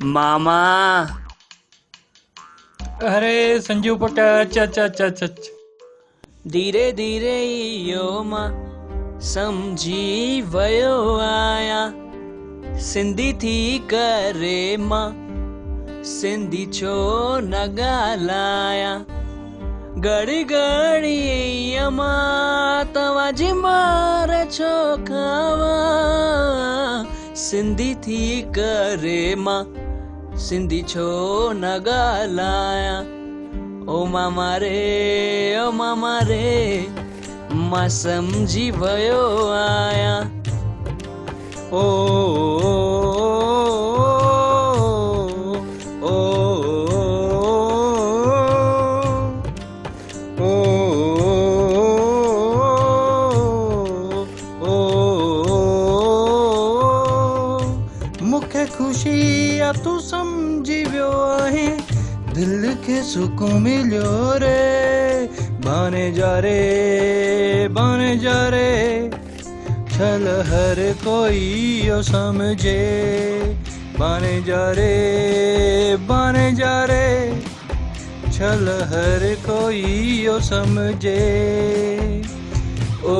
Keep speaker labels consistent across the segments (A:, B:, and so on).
A: ماما.
B: اري سنجو پٽ اچ اچ اچ اچ اچ.
A: ڌيري ڌيري اهو مان سمجهي ويو آهيان سنڌي ٿي ڪري مان سنڌي ڇو نه ڳالهايان گهڙي گهڙي مان توهان جي مار ڇو کاوان سنڌي ٿي ڪري مان سنڌي ڇو نه ڳالهايان او ماما ري او ماما ري مان سمجهي ويو آهيان
B: او او او او مون کي خوشي آ تون سمجهي ويو آهين دل کي سڪون مليو ري ڀاڻيجا ري ڀاڻيجا ري ڇل هر ڪوئي اهو سمجهي ڀاڻيجا ري ڀاڻيجا ري ڇل هر ڪوئي اهو سمجهي او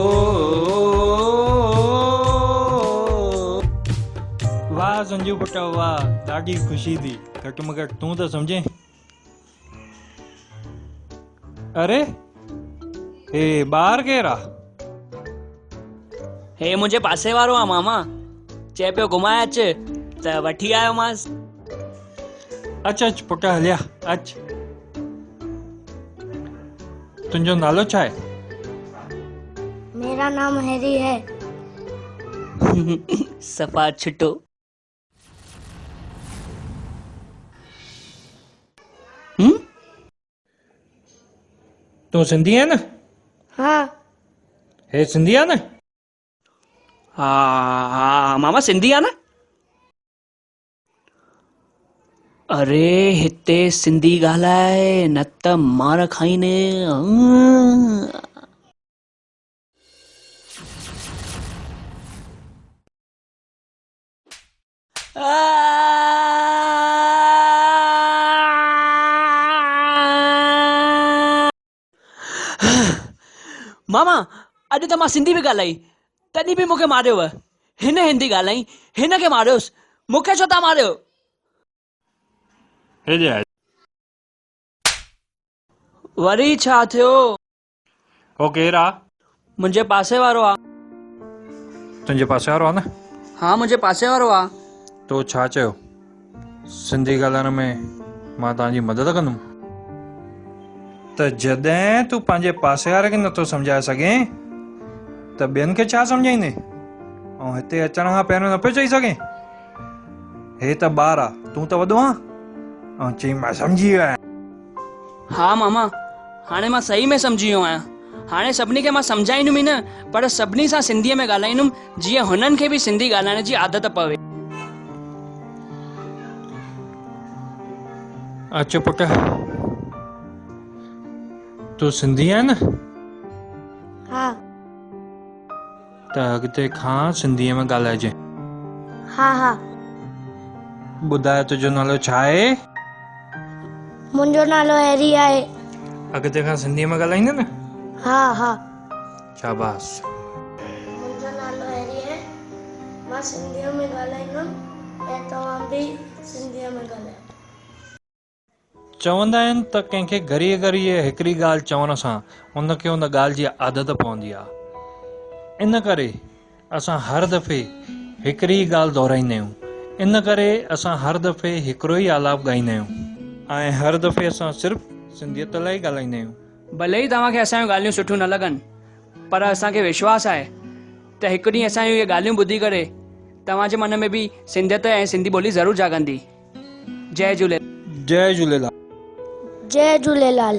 B: واهه سنجو پٽ واهه ڏاڍي خوشي ٿي گهٽ ۾ گهٽ تون ته سمجهين. اري هي ٻار ڪير آ؟
A: هي منهنجي پاسي وارو آ ماما چئي پيو گهمائي اچ ته وٺي آيومانس.
B: اچ اچ پٽ هليا اچ. تنهنجو نالو ڇا آهي؟
C: ميرا نام هيري هي.
A: صفا ڇٽو.
B: تون سنڌي آهين نه؟
C: ها.
B: هي سنڌي آهي نه؟
A: ها ها ماما سنڌي آهي نه؟ اري هتي سنڌي ڳالهاء نه ته مار کائيندين. ماما اڄ ته مان سنڌي به ڳالهائي تڏهن به مون کي ماريو. هن هندي ڳالهائي هن کي ماريوس مون کي ڇو ٿا ماريو.
B: هيڏي آء.
A: وري ڇا ٿيو؟
B: هو ڪير آ؟
A: منهنجي پاسي وارو آ.
B: تنهنجي پاسي وارو آ نه؟
A: ها منهنجي پاسي وارو آ.
B: تو ڇا چيو؟ سنڌي ڳالهائڻ ۾ مان توهان جي مدد ڪندم. ته جڏهن تون پنهنجي پاسي واري کي نٿو سمجهائي سگهين ته ٻين کي ڇا سمجهائيندين؟ ۽ هتي اچڻ کان پهريون نه پيو چئي سگهين؟ هي ته ٻار آ، تون ته وڏو آن. ۽ چئي مان سمجهي ويو آهيان.
A: ها ماما هاڻي مان صحيح ۾ سمجهي ويو آهيان. هاڻي سڀني کي مان سمجهائيندم ئي نه پر سڀني سان سنڌيء ۾ ڳالهائيندم جيئن هنن کي به سنڌي ڳالهائڻ جي عادت پوي.
B: اچ پٽ تون سنڌي آهين نه؟
C: ها.
B: ته اڳتي کان سنڌيء ۾ ڳالهائجين.
C: ها ها.
B: ٻڌاء تنهنجو نالو ڇا آهي؟
C: منهنجو نالو هيري آهي.
B: اڳتي کان سنڌيء ۾ ڳالهائيندين نه؟
C: ها ها.
B: شاباس.
C: منهنجو نالو هيري آهي. مان سنڌيء ۾ ڳالهائيندم ۽ توهان به سنڌيء ۾ ڳالهايو.
B: چوندا آهن ته ڪنهن کي گهڙيء گهڙيء هڪڙي ڳالهه چوڻ سان ان کي ان ڳالهه جي عادت پوندي آهي. ان ڪري اسان هر دفعي هڪڙي ئي ڳالهه دهرائيندا آهيون. ان ڪري اسان هر دفعي هڪڙو ئي آلاپ ڳائيندا آهيون. ۽ هر دفعي اسان صرف سنڌيت لاء ئي ڳالهائيندا آهيون.
A: ڀلي ئي توهان کي اسان جون ڳالهيون سٺيون نه لڳن پر اسان کي وشواس آهي ته هڪ ڏينهن اسان جون اهي ڳالهيون ٻڌي ڪري توهان جي من ۾ به سنڌيت ۽ سنڌي ٻولي ضرور جاڳندي. جئي جهوليلال.
B: جئي جهوليلال.
C: جئي جهوليلال.